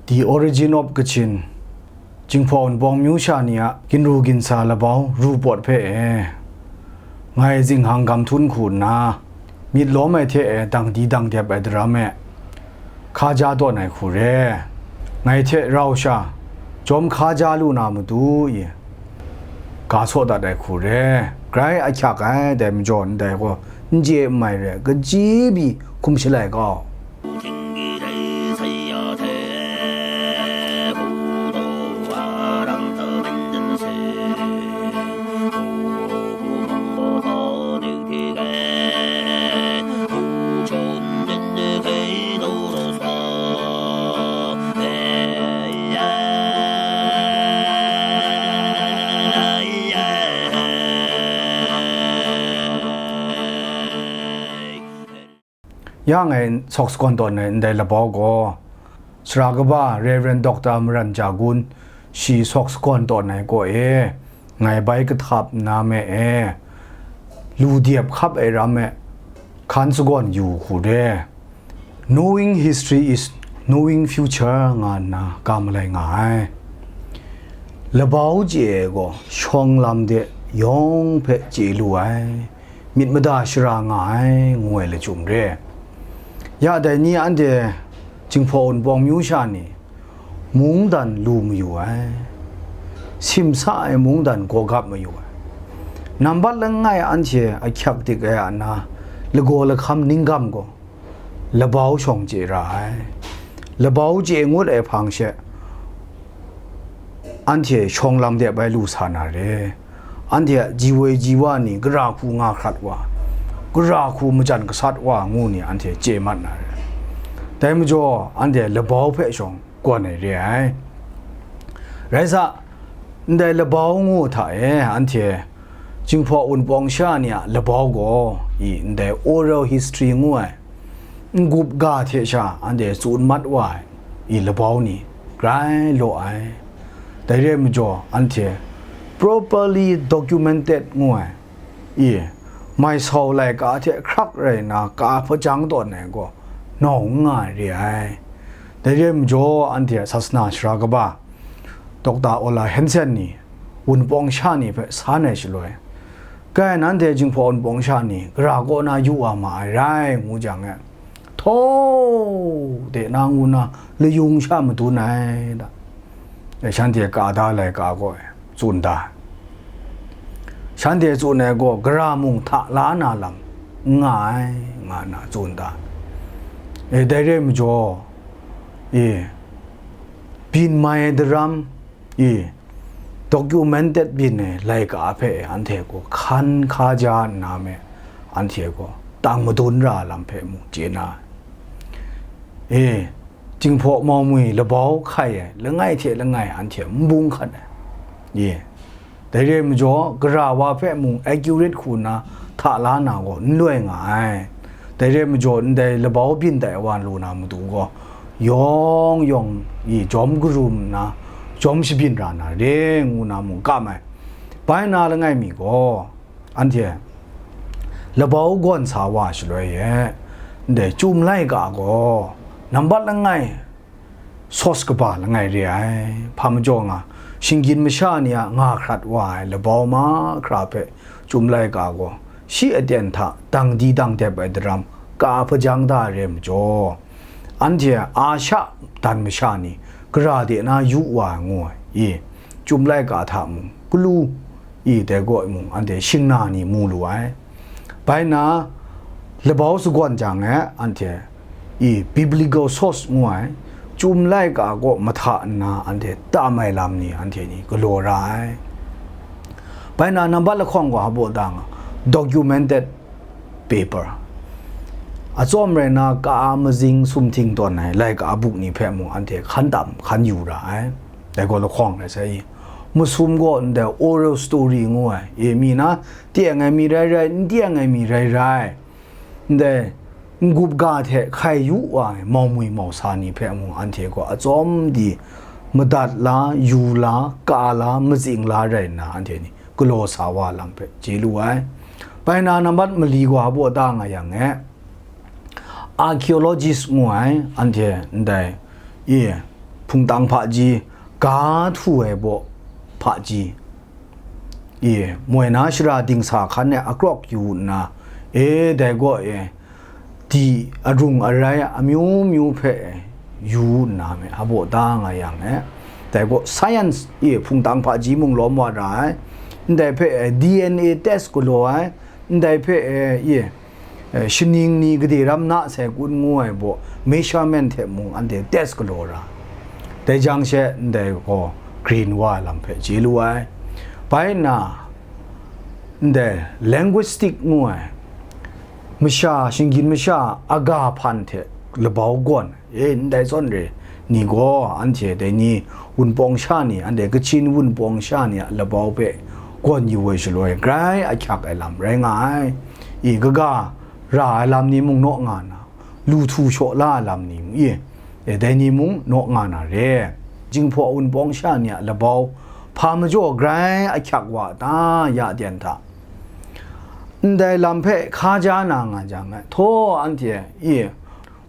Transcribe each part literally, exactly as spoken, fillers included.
The Origin of Kachin, Jinghpaw Wunpawng myu sha ni a ginru ginsa labau ru pawt hpe e, ngai zinghkang gam htum hku nna, myit lawm ai hte e dang di dang dep ai daram e, hkaja tawn ai hku re. Ngai hte rau sha, jawm hkaja lu na matu i, ga saw dat ai hku re. Grai ahkyak ai, dai majaw ndai gaw n chye n mai re, kaji pyi hkum shalai kau. Ya ngai sawk sagawn tawn ai ndai labau gaw, sara kaba Rev. Doctor Maran Ja Gun shi sawk sagawn tawn ai kaw e, ngai bai kahtap nna me e, lu dep hkap ai ram e, hkan sagawn yu hku re. Knowing history is knowing future nga nna ga malai nga ai. Labau chye ai gaw shawng lam de yawng hpe chye lu ai, myit mada shara nga ai, ngu ai lachyum re. Ya dai ni anhte Jinghpaw Wunpawng myu sha ni mungdan lu mayu ai, simsa ai mungdan gaw gap mayu ai. Nambat langai anhte ahkyak dik ai a na, lagaw lahkam ninggam gaw labau shawng chye ra ai. Labau chye ngut ai hpang she, anhte shawng lam de bai lu sa na re. Anhte a ji woi ji wa ni gara hku nga hkrat wa, gara hku majan gasat wa ngu ni anhte chye mat na re. Dai majaw, anhte labau hpe shawng gawn ai re ai. Rai sa, ndai labau ngu hta e, anhte Jinghpaw Wunpawng sha ni a labau gaw, i ndai oral history ngu ai, n-gup ga hte sha anhte tsun mat wa ai, i labau ni grai law ai. Dai re ai majaw, anhte properly documented ngu ai, i, mai sau laika hte hkrak rai nna ka hpajang tawn ai gaw, nawng n nga ai re ai. Dai re ai majaw, anhte sasana sara kaba, Doctor Ola Hansen ni, Wunpawng sha ni hpe san ai shaloi, kai nanhte Jinghpaw Wunpawng sha ni gara kaw na yu wa ma ai rai, ngu jang e, htaw de na ngu na layung sha madun ai da. E, shanhte ka da laika gaw e, tsun da. Shanhte tsun ai gaw, gara mung hta la na lam n nga ai, nga nna tsun da. E, dai re ai majaw, e, byin mai ai daram, e, documented byin ai laika hpe anhte gaw hkan hkaja nna me, anhte gaw tang madun ra lam hpe mung chye na ai. E, Jinghpaw Maumwi labau hkai ai langai hte langai anhte n bung hkat ai. E, dai re ai majaw, gara wa hpe mung accurate hku nna hta la na gaw n loi nga ai. Dai re ai majaw, ndai labau byin tai wa lu na matu gaw, yawng yawng i jawm karum nna, jawm shabyin ra na re, ngu na mung kam ai. Bai na langai mi gaw, anhte labau gawn sa wa shaloi e, ndai Chyum laika gaw nambat langai source kaba langai re ai. Hpa majaw nga, shinggyim masha ni a nga hkrat wa ai labau mahkra hpe Chyum laika gaw shi aten hta dang di dang dep ai daram ka hpajang da ai re ai majaw, anhte Asha dan masha ni gara de na yu wa ai ngu ai, i, Chyum laika hta mung, galu, i, dai gaw mung, anhte shingna ni mu lu ai. Bai na, labau sagawn jang e, anhte, i, biblical source ngu ai, Chyum laika kaw mahta nna anhte tam ai lam ni anhte ni galaw ra ai. Bai na, nambat lahkawng gaw hpa baw da nga, documented paper. Atsawm rai na, ka a mazing sumhting tawn ai laika buk ni hpe mung anhte hkan tam hkan yu ra ai. Dai gaw lahkawng rai sai i. Masum gaw ndai oral story ngu ai, e, mi na, teng ai mi rai rai, n teng ai mi rai rai, ndai n-gup ga hte hkai yu wa ai maumwi mausa ni hpe mung anhte gaw atsawm di madat la, yu la, ka la, matsing la rai nna, anhte ni galaw sa wa lam hpe chye lu ai. Bai na, nambat mali gaw hpa baw da nga yang e, archaeologist ngu ai, anhte ndai, e, Hpungtang hpaji, ga htu ai baw hpaji, e, moi na shara dingsa hkan e akrawk yu nna, e, dai gaw, e, di arung arai amyu myu hpe yu nna me, a baw da nga yang e, dai gaw science, e, hpungtang hpaji mung lawm wa ra ai, ndai hpe, e, D N A test galaw ai, ndai hpe, e, e, e, shaning ni gade ram na sai kun ngu ai baw measurement hte mung anhte test galaw ra. Dai jang she ndai gaw green wa ai lam hpe chye lu ai. Bai nna, ndai linguistic ngu ai, masha, shinggyim masha a ga hpan hte labau gawn, e, ndai zawn re ni gaw, anhte dai ni wunpawng sha ni, anhte Kachin wunpawng sha ni a labau hpe gawn yu ai shaloi, grai ahkyak ai lam rai nga ai. I, kaga ra ai lam ni mung naw nga na, lu htu shaw la ai lam ni mung, i, e, dai ni mung naw nga na re. Jinghpaw wunpawng sha ni a labau hpa majaw grai ahkyak wa ta, ya ten hta? Ndai lam hpe hka ja na nga jang, htaw anhte, i,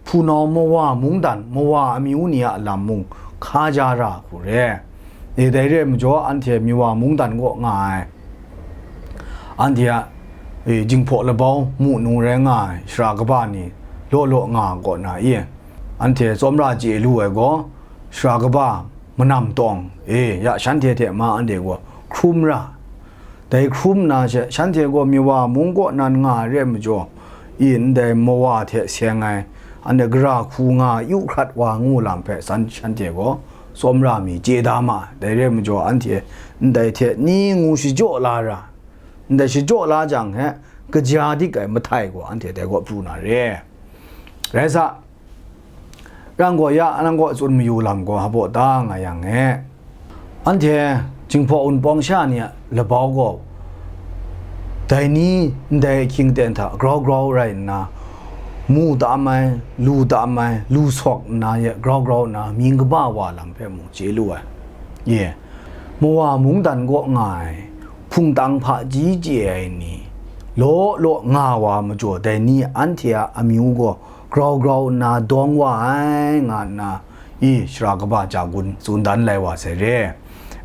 hpunau mawa mungdan, mawa amyu ni a lam mung hka ja ra hku re. E, dai re ai majaw, anhte miwa mungdan kaw nga ai, anhte a, e, Jinghpaw labau mu nu rai nga ai sara kaba ni law law nga kaw na, i, anhte tsawmra chye lu ai gaw, sara kaba manam tawng, e, ya shanhte hte ma anhte gaw hkrum ra. Dai hkrum nna she, shanhte gaw miwa mung kaw nan nga ai re ai majaw, i, ndai mawa hte seng ai, anhte gara hku nga yu hkrat wa ngu lam hpe san shanhte gaw tsawmra mi chye da ma ai. Dai re ai majaw, anhte ndai hte ni ngu shajaw la ra, ndai shajaw la jang he, kaja dik ai mahtai gaw anhte dai gaw pru na re. Rai sa, rang gaw ya, nang gaw tsun mayu lam gaw hpaw da nga yang e. Anhte Jinghpaw wunpawng sha ni a labau gaw, dai ni ndai ahkying ten hta grau grau rai nna, mu tam ai, lu tam ai, lu sawk nna ye grau grau nna mying kaba wa lam hpe mung chye lu ai. Ye, mawa mungdan kaw nga ai, hpungtang hpaji chye ai ni, law law nga wa majaw, dai ni anhte a amyu gaw grau grau nna dawng wa ai, nga nna, i, sara kaba ja gun tsun dan lai wa sai re.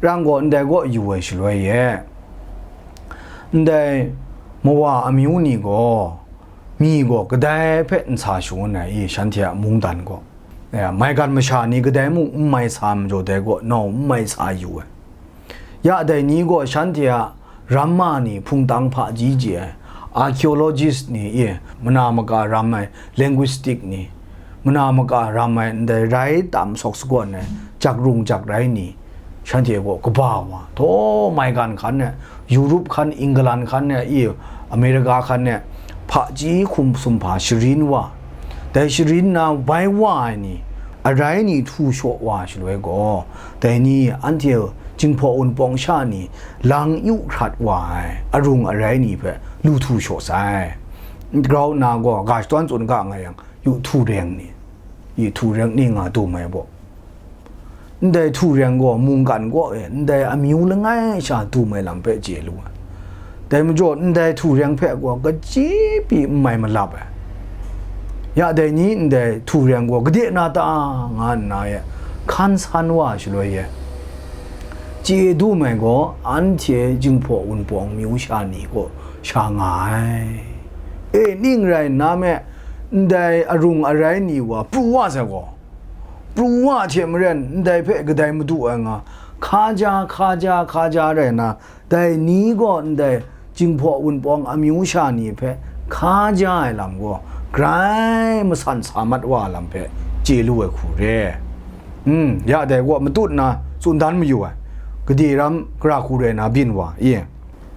Rang gaw ndai kaw yu ai shaloi e, ndai mawa amyu ni gaw, mi gaw kadai hpe n sa shangun ai, i, shanhte a mungdan gaw, e, maigan masha ni kadai mung n mai sa majaw, dai gaw nau n mai sa yu ai. Ya dai ni gaw shanhte a ramma ni hpungtang hpaji chye ai, archaeologist ni, i, mana maka ram ai linguistic ni, mana maka ram ai ndai rai tam sawk sagawn ai, jak rung jak rai ni, shanhte gaw kaba wa, htaw maigan hkan e, Europe hkan, England hkan e, i, America hkan e, hpaji hkum sum hpa sharin wa, dai sharin na bai wa ai ni, arai ni htu shaw wa shaloi gaw, dai ni anhte Jinghpaw wunpawng sha ni lang yu hkrat wa ai arung arai ni hpe lu htu shaw sai. Grau nna gaw, ga shadawn tsun ga nga yang, yu htu reng ni, i htu reng ni nga dum ai baw, ndai htu reng gaw mungkan kaw e ndai amyu langai sha dum ai lam hpe chye lu ai. Dai majaw, ndai htu reng hpe gaw kaji pyi n mai malap ai. Ya dai ni ndai htu reng gaw gade na ta, nga nna e hkan san wa shaloi e, chye dum ai gaw anhte Jinghpaw wunpawng amyu sha ni kaw sha nga ai. E, ning rai nna me, ndai arung arai ni wa pru wa sai gaw, pru wa hte maren ndai hpe kadai madu ai nga, hka ja, hka ja, hka ja rai nna, dai ni gaw ndai Jinghpaw wunpawng amyu sha ni hpe hka ja ai lam gaw grai masan sa mat wa ai lam hpe chye lu ai hku re. Mm, ya dai gaw matut nna tsun dan mayu ai, gade ram gara hku rai na byin wa, i,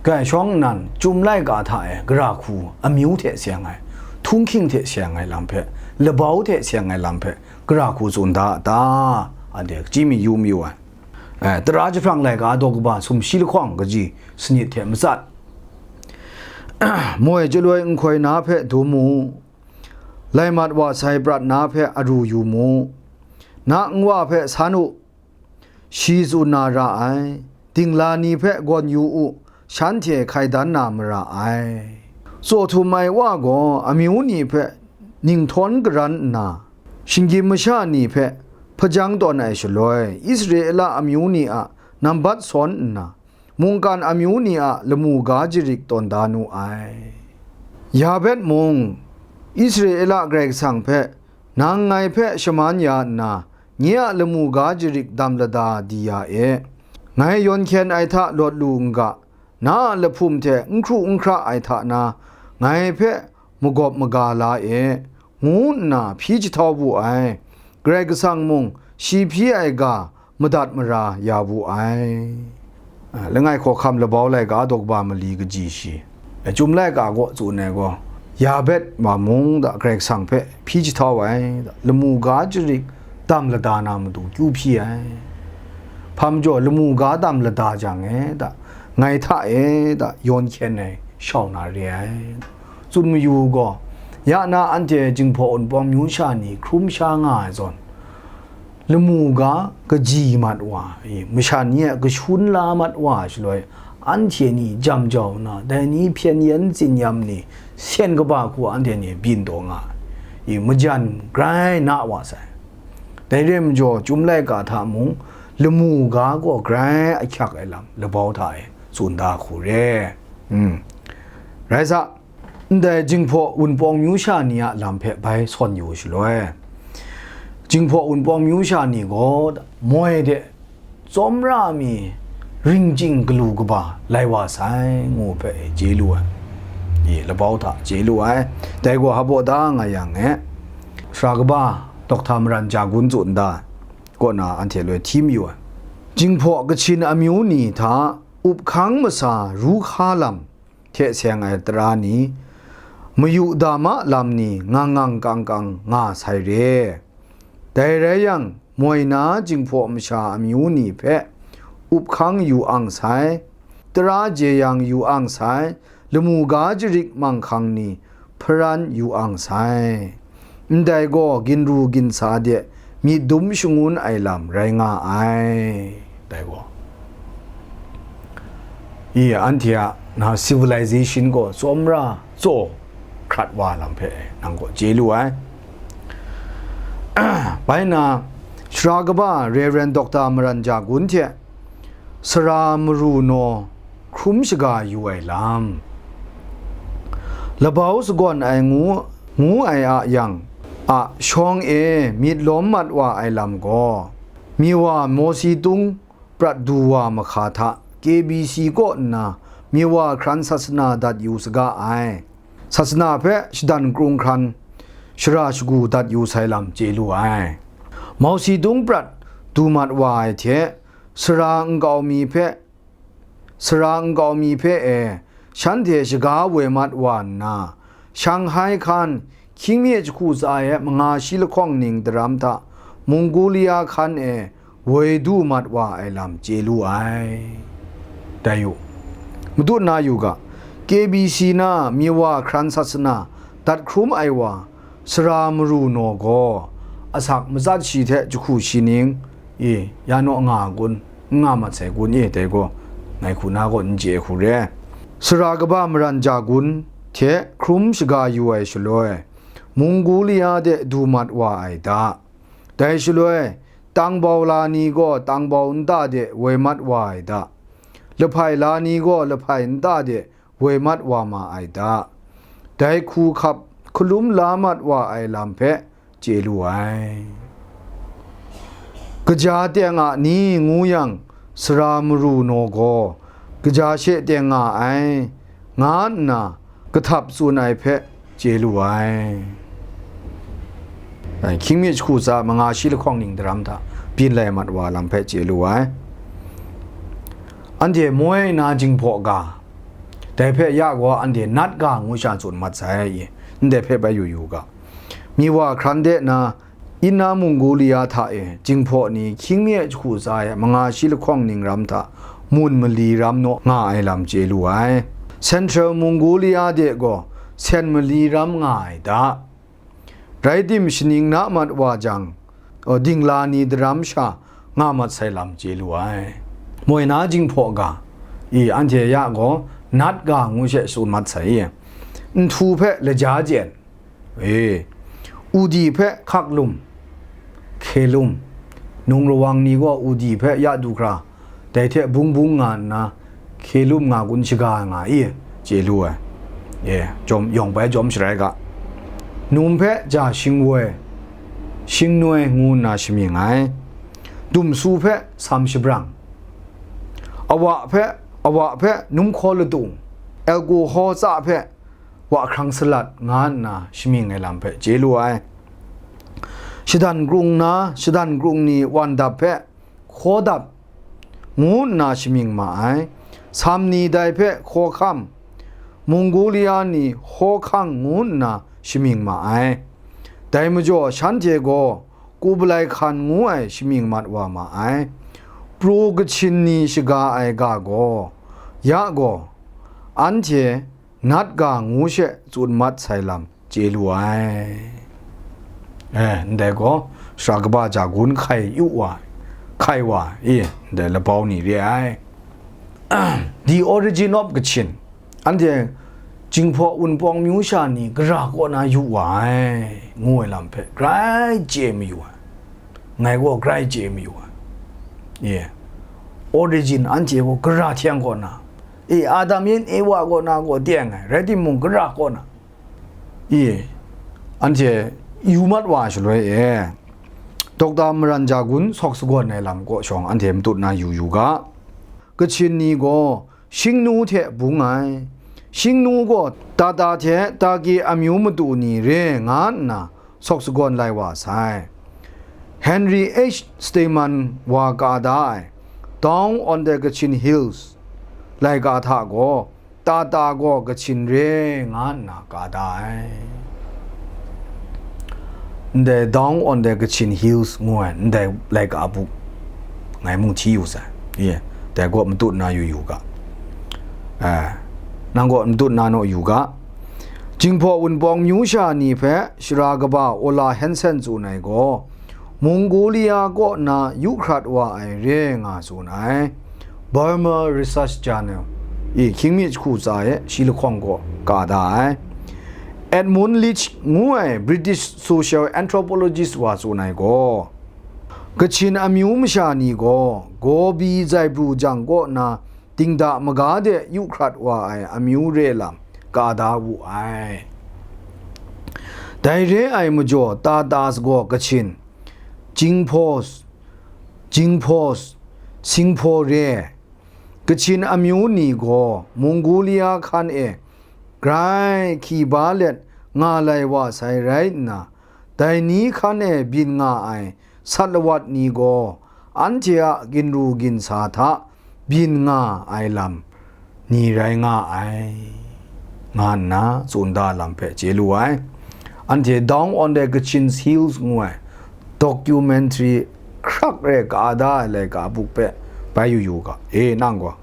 grai shawng nnan, Chyum laika hta e gara hku amyu hte seng ai, htunghking hte seng ai lam hpe, labau hte seng ai lam hpe, gara hku tsun da a ta? Anhte hkachyi mi yu mayu ai. Eh, Tara jahprang laika daw kaba sumshi lahkawng kaji sanit hte matsat. Moi chyaloi nhkoi na hpe dum u, lai mat wa sai prat na hpe aru yu mu, na nwa hpe san u, shi tsun na ra ai, dingla ni hpe gawn yu u, shanhte hkai dan na mara ai. Tsaw htum ai wa gaw amyu ni hpe ninghtawn garan nna, shinggyim masha ni hpe hpajang tawn ai shaloi, Israela amyu ni a nambat sawn nna, mungkan amyu ni a lamu ga jarik tawn da nu ai. Yabet mung, Israela Karai Kasang hpe, "Nang ngai hpe shaman ya nna, nye a lamu ga jarik dam lada di ya e. Ngai yawn hkyen ai hta lawt lu n ga, na a lahpum hte n hkru n hkra ai hta na, ngai hpe magawp maga la e," ngu nna hpyi jahtau wu ai. Karai Kasang mung shi hpyi ai ga madat mara ya wu ai. A, langai hkawhkam labau laika daw kaba mali kaji shi, a, Chyum laika kaw tsun ai gaw, Yabet wa mung da Karai Kasang hpe hpyi jahtau ai da, lamu ga jarik dam lada na matu kyu hpyi ai. Hpa majaw, lamu ga dam lada jang e da, ngai hta e da, yawn hkyen ai shau na re ai. Tsun mayu u gaw, ya na anhte Jinghpaw Wunpawng myu sha ni hkrum sha nga ai zawn, lamu ga kaji mat wa, i, masha ni a kashun la mat wa shaloi, anhte ni jam jau nna, dai ni hpyen yen tsin yam ni, sen kaba hku anhte ni byin taw nga ai, i, majan grai na wa sai. Dai re ai majaw, Chyum laika hta mung, lamu ga gaw grai ahkyak ai lam labau hta e tsun da hku re. Hmm. Rai sa, ndai Jinghpaw Wunpawng myu sha ni a lam hpe bai sawn yu shaloi, Jinghpaw Wunpawng myu sha ni gaw moi de tsawmra mi ring chying galu kaba lai wa sai, ngu hpe chye lu ai. I, labau hta chye lu ai. Dai gaw hpa baw da nga yang e, sara kaba Dokta Maran Ja Gun tsun da ai, kaw na anhte loi hti mayu ai. Jinghpaw Kachin amyu ni hta up hkang masa ru hka lam hte seng ai tara ni, mayu dama lam ni ngang ngang kang kang nga sai re. Dai rai yang, moi na Jinghpaw masha amyu ni hpe up hkang yu ang sai, tara jeyang yu ang sai, lamu ga jarik manghkang ni hparan yu ang sai. Ndai gaw ginru ginsa de myit dum shangun ai lam rai nga ai. Dai gaw, i, anhte a na civilization gaw tsawmra tsaw hkrat wa lam hpe nang gaw chye lu ai. Bai na, sara kaba Rev. Dokta Maran Ja Gun hte sara maru naw hkrum shaga yu ai lam, labau sagawn ai ngu, ngu ai a yang a shawng e myit lawm mat wa ai lam gaw, Miwa Mawsi Tung prat du wa mahka hta K B C kaw nna Miwa hkran sasana dat yu saga ai. Sasana hpe shadan krung hkran shara shagu dat yu sai lam chye lu ai. Mawsi Tung prat du mat wa ai hte, sara nkau mi hpe, sara nkau mi hpe e, shanhte shaga woi mat wa nna, Shanghai hkan, hkying mi jahku tsa e manga shi lahkawng ning daram hta, Mongolia hkan e woi du mat wa ai lam chye lu ai. Dai u, madu na yu ga, K B C na Miwa hkran sasana dat hkrum ai wa, sara maru naw gaw, asak matsat shi hte jahku shi ning, e, ya naw nga kun, n nga mat sai kun, e, dai gaw, ngai hku na gaw n chye hku re. Sara kaba Maran Ja Gun hte hkrum shaga yu ai shaloi, Mongolia de du mat wa ai da. Dai shaloi, tangbau la ni gaw tangbau nta de woi mat wa ai da. Lahpai la ni gaw lahpai nta de woi mat wa ma ai da. Dai hku hkap hkalum la mat wa ai lam hpe chye lu ai. Kaja teng a ni ngu yang, sara maru naw gaw kaja she teng nga ai, nga nna kahtap tsun ai hpe chye lu ai. Ai, hkying mi jahku tsa manga shi lahkawng ning daram hta byin lai mat wa lam hpe chye lu ai. Anhte moi na Jinghpaw ga, dai hpe ya gaw anhte nat ga ngu sha tsun mat sai, ndai hpe bai yu yu ga. Miwa hkran de na, Inner Mongolia hta e Jinghpaw ni hkying mi jahku tsa e manga shi lahkawng ning ram hta mun mali ram naw nga ai lam chye lu ai. Central Mongolia de gaw sen mali ram nga ai da. Rai tim, shaning na mat wa jang, dingla ni daram sha nga mat sai lam chye lu ai. Moi na Jinghpaw ga, i, anhte ya gaw nat ga ngu she tsun mat sai i, nhtu hpe laja jen, e, udi hpe hkak lum, hke lum, Nung rawang ni gaw udi hpe ya du hkra, dai hte bung bung nga nna, hkye lum nga gun shaga nga i, chye lu ai. E, jawm, yawng bai jawm sharai ga. Num hpe ja shingwoi, shingnoi ngu nna shamying ai. Dumsu hpe sam shabrang. Awa hpe, awa hpe numhkaw ladung, alkohol tsa hpe wa hkrang salat nga nna shamying ai lam hpe chye lu ai. Shadan krung na, shadan krung ni wan dap hpe hkaw dap ngu nna shamying ma ai. Sam ni dai hpe hkawhkam, Mongolia ni hkawhkang ngu nna shamying ma ai. Dai majaw shanhte gaw Kublai Khan ngu ai shamying mat wa ma ai. Pro Kachin ni shaga ai ga gaw, ya gaw, anhte nat ga ngu she tsun mat sai lam chye lu ai. E, ndai gaw, sara kaba ja gun hkai yu wa, hkai wa, e, ndai labau ni re ai. The origin of Kachin. Anhte Jinghpaw Wunpawng myu sha ni gara kaw na yu wa ai, ngu ai lam hpe grai chye mayu ai. Ngai gaw grai chye mayu ai. Ye. Origin anhte gaw gara hte kaw na, e, Adam yin Ewa kaw na gaw teng ai, rai timung, gara kaw na, e, anhte yu mat wa shaloi e, Dokta Maran Jagun sawk sagawn ai lam kaw shawng anhte matut na yu yu ga. Kachin ni gaw Shingnu hte bung ai. Shingnu gaw Tata hte Taki amyu matu ni re nga nna sawk sagawn lai wa sai. Henry H. Stayman wa ka da ai Down on the Kachin Hills laika hta gaw, Tata gaw Kachin re nga nna ka da ai. Ndai Down on the Kachin Hills ngu ai ndai laika buk ngai mung hti yu sai. Ye, dai gaw matut na yu yu ga. Eh, nang gaw matut na naw yu ga. Jinghpaw Wunpawng myu sha ni hpe sara kaba Ola Hansen tsun ai gaw, Mongolia kaw na yu hkrat wa ai re nga tsun ai. Burma Research Journal i hkying mi jahku tsa e shi lahkawng gaw ka da ai. Edmund Leach ngu ai British social anthropologist wa tsun ai gaw, Kachin amyu masha ni gaw Gobi Zaibru jang kaw na dingda maga de yu hkrat wa ai amyu re lam ka da wu ai. Dai re ai majaw Tatas gaw Kachin, Jingphos, Jingphos, Singpho re, Kachin amyu ni gaw Mongolia hkan e grai hkyi ba let nga lai wa sai rai nna, dai ni hkan e byin nga ai sat lawat ni gaw anhte a ginru ginsa hta byin nga ai lam ni rai nga ai, nga nna tsun da lam hpe chye lu ai. Anhte Down on the Kachin Hills ngu ai documentary hkrak re ka da ai laika buk hpe bai yu yu ga. E, nang gaw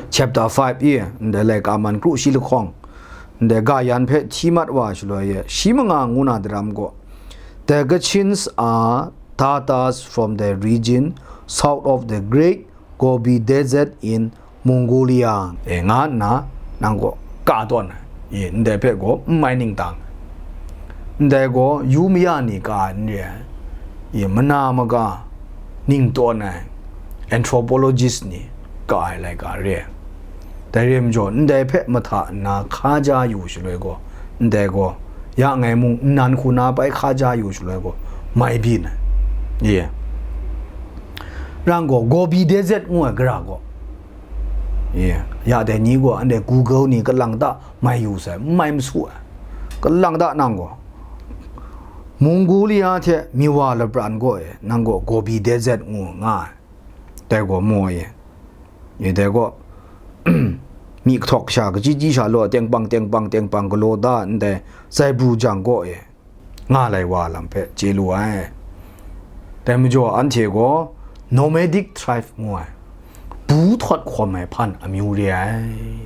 chapter five e, ndai laika man kru shi lahkawng, ndai ga yan hpe hti mat wa shaloi e, shi manga ngu na daram gaw, The Kachins are Tatars from the region south of the Great Gobi Desert in Mongolia, e, nga nna nang gaw ka tawn ai. E, ndai hpe gaw n mai ningtang, ndai gaw yu maya ni ka ai n re ai. E, mana maga ning tawn ai anthropologist ni ka ai laika re ai. Dai re majaw, ndai hpe mahta nna hka ja yu shaloi gaw, ndai gaw, ya ngai mung nnan hku na bai hka ja yu shaloi gaw, mai byin ai. Ye. Rang gaw, Gobi Desert ngu ai gara gaw, ye, ya dai ni gaw, ndai Google ni kalang ta mai yu sai, n mai masu ai. Kalang ta nang gaw, Mongolia hte Miwa lapran gaw e, nang gaw Gobi Desert ngu nga ai. Dai gaw maw e. Ye, dai gaw, myi kahtawk kasha, kachyi chyi sha law, tengpang, tengpang, tengpang galaw da ndai, Zaibru jang kaw e, nga lai wa lam hpe chye lu ai. Dai majaw, anhte gaw nomadic tribe ngu ai, bu htawt hkawm ai hpan amyu re ai.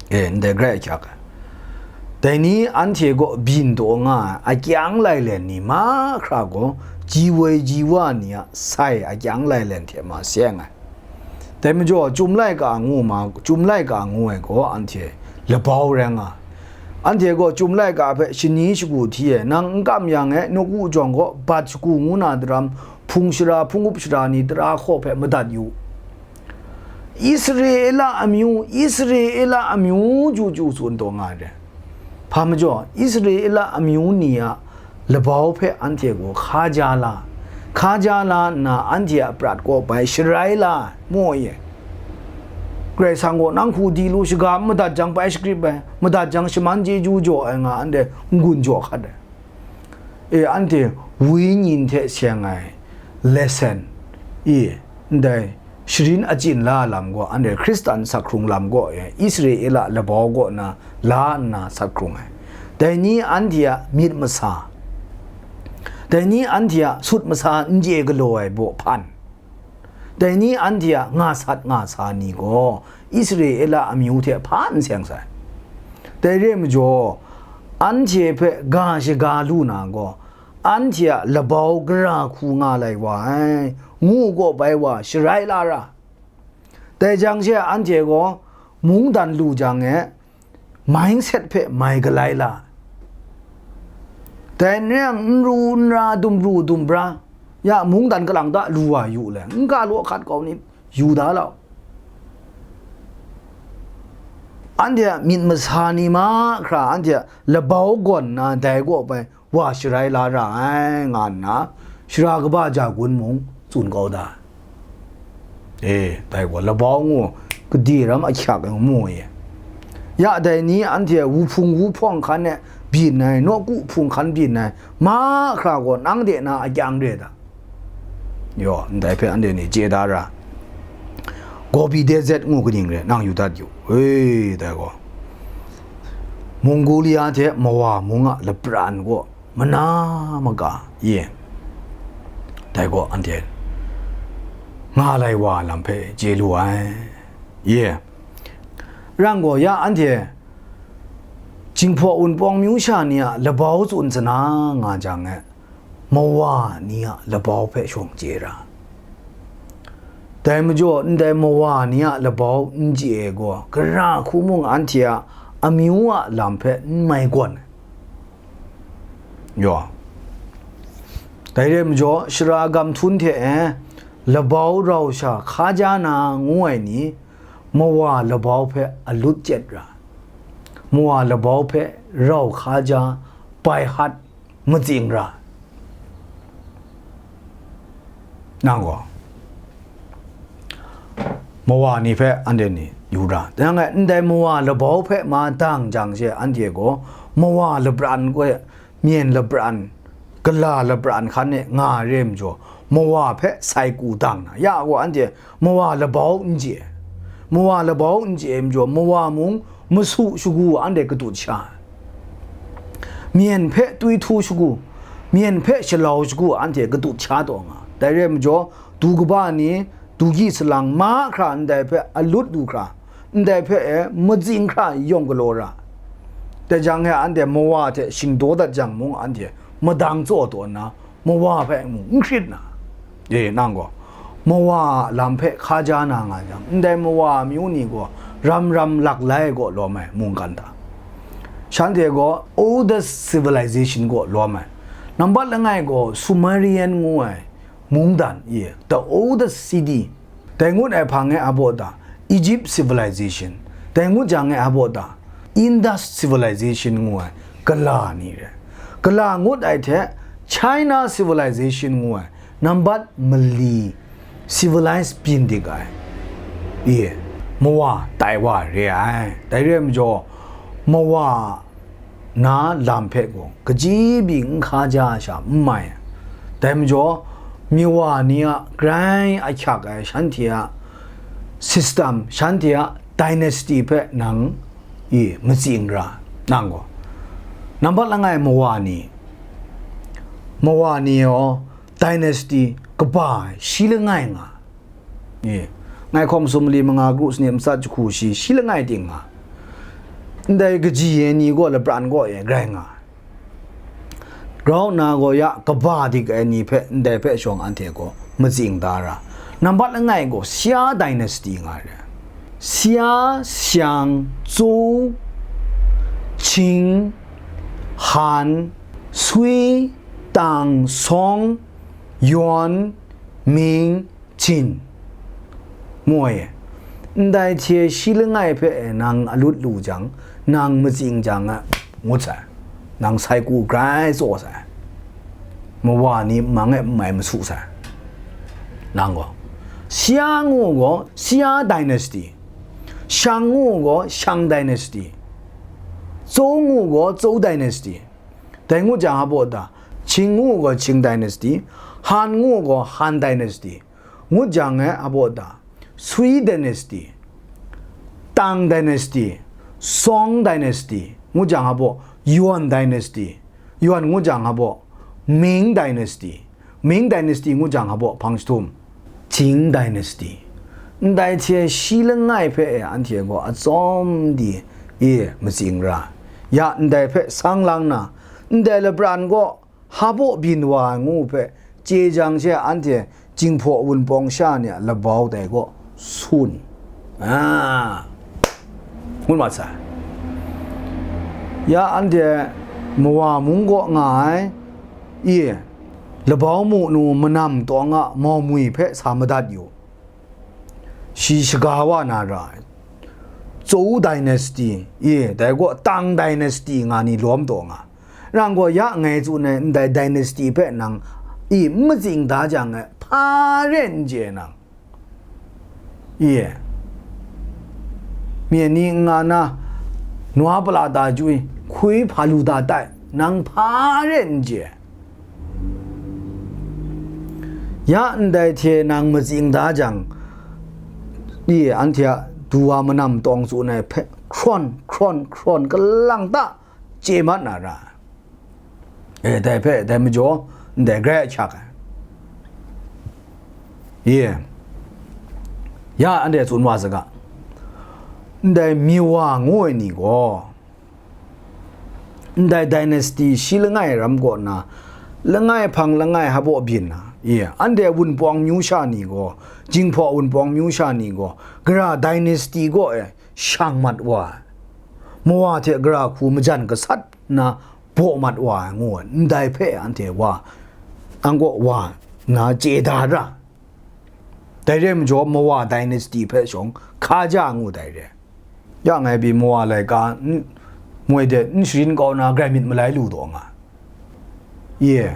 E, ndai grai ahkyak ai. Dai ni anhte gaw byin taw nga ai akyang lailen ni mahkra gaw, ji woi ji wa ni a sai akyang lailen hte ma seng ai. Dai majaw, Chyum laika ngu ma, Chyum laika ngu ai gaw anhte labau rai nga ai. Anhte gaw chyum laika hpe shani shagu hti e, nang n kam yang e, nawku jawng gaw bat shagu ngu na daram, hpung shara, hpung up shara ni tara hkaw hpe madat yu. Israela amyu, Israela amyu chyu chyu tsun taw nga ai. Hpa majaw, Israela amyu ni a labau hpe anhte gaw hkaja la, hkaja la nna anhte a prat kaw bai sharai la ai, mu ai. Karai Kasang gaw nang hku di lu, shaga n madat jang bai shagrip ai, madat jang shaman chyeju jaw ai nga anhte n-gun jaw hkat ai. E, anhte wenyi hte seng ai lesson, e, ndai sharin achyin la lam gaw, anhte Hkristan sak hkrung lam gaw, e, Israela labau kaw na la nna sak hkrung ai. Dai ni anhte a myit masa, dai ni anhte a sut masa n chye galaw ai baw hpan, dai ni anhte a nga sat nga sa ni gaw Israela amyu hte hpa n seng sai. Dai re ai majaw, anhte hpe ga shaga lu na gaw, anhte a labau gara hku nga lai wa ai, ngu gaw bai wa sharai la ra. Dai jang she anhte gaw mungdan lu jang e, mindset hpe mai galai la. Dai n rai yang, n ru n ra, dum ru dum bra, ya mungdan kalang ta lu wa yu le, n ga law hkat kau ni, yu da lau. Anhte a myit masa ni mahkra, anhte a labau gawn na dai gaw bai wa sharai la ra ai, nga nna, shara kaba ja gun mung tsun kau da. E, dai gaw labau ngu, gade ram ahkyak ai ngu mu e. Ya dai ni anhte wuhpung wuhpawng hkan e byin ai, nawku hpung hkan byin ai mahkra gaw nang de na akyang re da. Yaw, ndai hpe anhte ni chye da ra. Gobi Desert ngu kaning re, nang yu dat yu. E, dai gaw, Mongolia hte Mawa mung a lapran gaw mana maga, ye, dai gaw anhte nga lai wa lam hpe chye lu ai, ye. Rang gaw ya anhte Jinghpaw Wunpawng myu sha ni a labau tsun sana nga jang e, Mawa ni a labau hpe shawng chye ra. Dai majaw, ndai Mawa ni a labau n chye ai gaw, gara hku mung anhte a amyu a lam hpe n mai gawn ai. Yaw. Dai re ai majaw, shara gam htum hte e labau rau sha hkaja na ngu ai ni, Mawa labau hpe alut chyet ra, Mawa labau hpe rau hkaja, bai hat, matsing ra. Nang gaw, Mawa ni hpe anhte ni yu ra. Nang e ndai Mawa labau hpe ma dang jang she, anhte gaw Mawa labran gaw, myen labran, gala labran hkan e nga ai re ai majaw, Mawa hpe sai ku dang na, ya gaw anhte Mawa labau n chye ai. Mawa labau n chye ai majaw, Mawa mung masu shagu anhte katut sha ai. Myen hpe twi htu shagu, myen hpe shalau shagu anhte katut sha taw nga. Dai re ai majaw, du kaba ni, du gyi salang mahkra ndai hpe alut lu hkra, ndai hpe e matsing hkra yawng galaw ra. Dai jang e anhte Mawa hte shingdaw dat jang mung, anhte madang tsaw taw nna, Mawa hpe mung n hkrit na, e, nang gaw, Mawa a lam hpe hkaja na nga jang, ndai Mawa amyu ni gaw ram ram lak lai gaw lawm ai mungkan hta, shanhte gaw oldest civilization gaw lawm ai. Nambat langai gaw Sumerian ngu ai mungdan, e, the oldest city. Dai ngut ai hpang e a baw ta, Egypt civilization. Dai ngut jang e a baw ta, Indus civilization ngu ai gala ni re. Gala ngut ai hte China civilization ngu ai nambat mali civilized byin dik ai, e, Mawa tai wa re ai. Dai re ai majaw, Mawa na lam hpe gaw kaji byi n hkaja ai sha n mai ai. Dai majaw, Mawa ni a grai ahkyak ai shanhte a system, shanhte a dynasty hpe nang, e, matsing ra, nang gaw. Nambat langai Mawa ni, Mawa ni gaw dynasty kaba ai shi langai nga. E, ngai hkawm sumali manga kru sanit matsat jahku shi, shi langai ting nga. Ndai kaji ai ni gaw lapran kaw e grai nga ai. Grau nna gaw ya kaba dik ai ni hpe, ndai hpe shawng anhte gaw matsing da ra. Nambat langai gaw Xia dynasty nga ai. Xia, Xiang, Zhou, Ching, han, swi, tang, sawng, yawn, ming, jin, moi. Ndai hte shi langai hpe nang alut lu jang, nang matsing jang a, ngut sai, nang sai ku grai tsaw sai, mawa ni mang e n mai masu sai. Nang gaw, Xia ngu gaw Xia dynasty, Shang ngu gaw Shang dynasty, Zhou ngu gaw Zhou dynasty. Dai ngut jang a baw da, Ching ngu gaw Ching dynasty, Han ngu gaw Han dynasty. Ngut jang e a baw da, Sui dynasty, Tang dynasty, Song dynasty, ngut jang a baw, Yuan dynasty, Yuan ngut jang a baw, Ming dynasty, Ming dynasty ngut jang a baw, hpang jahtum, Jing dynasty. Ndai hte shi langai hpe e anhte gaw atsawm di e matsing ra, ya ndai hpe sang lang na, ndai lapran gaw Habaw byin wa ai ngu hpe chye jang she, anhte Jinghpaw Wunpawng sha ni a labau dai gaw sun, a, ngut mat sai. Ya anhte mawa mung kaw nga ai, i, labau mu nu manam tawng a maumwi hpe sa madat yu. Shi shaga wa na ra ai, Zhou dynasty, i, dai gaw Tang dynasty nga ni lawm taw nga. Nang gaw ya ngai tsun ai ndai dynasty hpe nang, i, n matsing da jang e, hpa re n chye nang, i, mye ni n nga na, nwa pala da jwi, hkui hpa lu da tai, nang hpa re n chye. Ya ndai hte nang matsing da jang, i, anhte a du wa manam tawng tsun ai hpe hkrawn hkrawn hkrawn kalang ta chye mat na ra. E, dai hpe, dai majaw, ndai grai ahkyak ai. I, ya anhte tsun wa saga, ndai Miwa ngu ai ni gaw, ndai dynasty shi langai ram kaw na, langai hpang langai habaw byin na, i, anhte Wunpawng myu sha ni gaw, Jinghpaw Wunpawng myu sha ni gaw, gara dynasty kaw e shang mat wa ai, mawa hte gara hku majan gasat nna baw mat wa ai ngu ai, ndai hpe anhte wa, ang kaw wa nna chye da ra. Dai re ai majaw, mawa dynasty hpe shawng hka ja ngu dai re. Ya ngai pyi mawa laika n-, moi de n sharin kau na grai myit malai lu taw nga. Ye,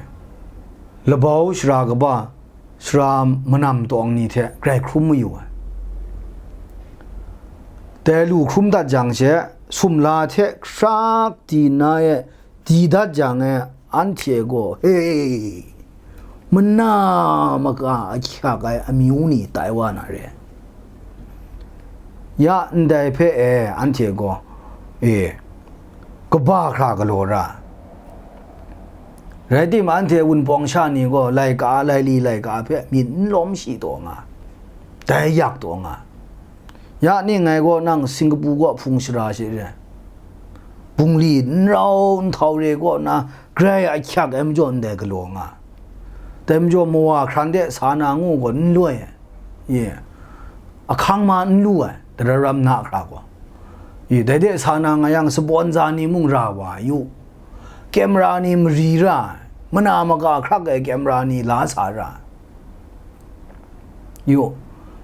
labau shara kaba, shara manam tawng ni hte grai hkrum mayu ai. Dai lu hkrum dat jang she, sumla hte hkrak di na e, di dat jang e, anhte gaw, he, mana maka ahkyak ai amyu ni tai wa na re. Ya ndai hpe e, anhte gaw, e, kaba hkra galaw ra. Rai timung, anhte Wunpawng sha ni gaw laika, laili laika hpe myit n lawm shi taw nga, dai yak taw nga. Ya ning ngai gaw nang Singkapu kaw hpung shara she re, bungli n rau n htau re kaw na, grai ahkyak ai majaw ndai galaw nga. Dai majaw mawa hkran de sa na ngu gaw n loi ai. Ye, ahkang ma n lu ai, dara ram na hkra gaw. Ye, dai de sa na nga yang, sabawn za ni mung ra wa yu, camera ni mari ra ai, mana maka hkrak ai camera ni la sa ra ai. Yu,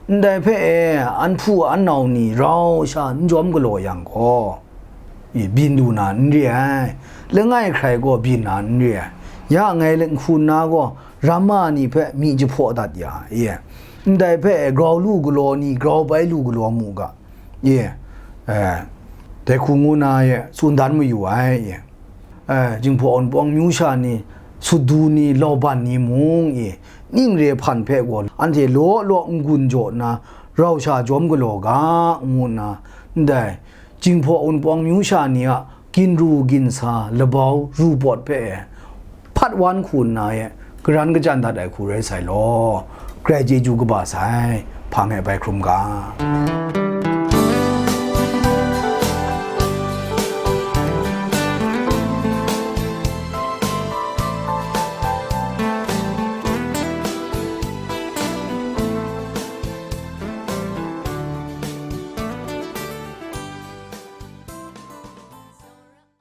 ndai hpe e, an hpu an nau ni rau sha n jawm galaw yang gaw, i, byin lu na n re ai, langai hkrai gaw byin na n re ai. Ya ngai nhku nna gaw, ramma ni hpe myi jahpaw dat ya, i, ndai hpe e, grau lu galaw ni grau bai lu galaw mu ga, i, e, dai hku ngu na e tsun dan mayu ai, i. E, Jinghpaw Wunpawng myu sha ni, Sudu ni, Lauban ni mung, i, ning re hpan hpe gaw, anhte law law n-gun jaw nna, rau sha jawm galaw ga, ngu nna, ndai Jinghpaw Wunpawng myu sha ni a ginru ginsa labau ru pawt hpe e, hpat wan hku nna e, garan kachyan dat ai hku rai sai law, grai chyeju kaba sai, hpang e bai hkrum ga.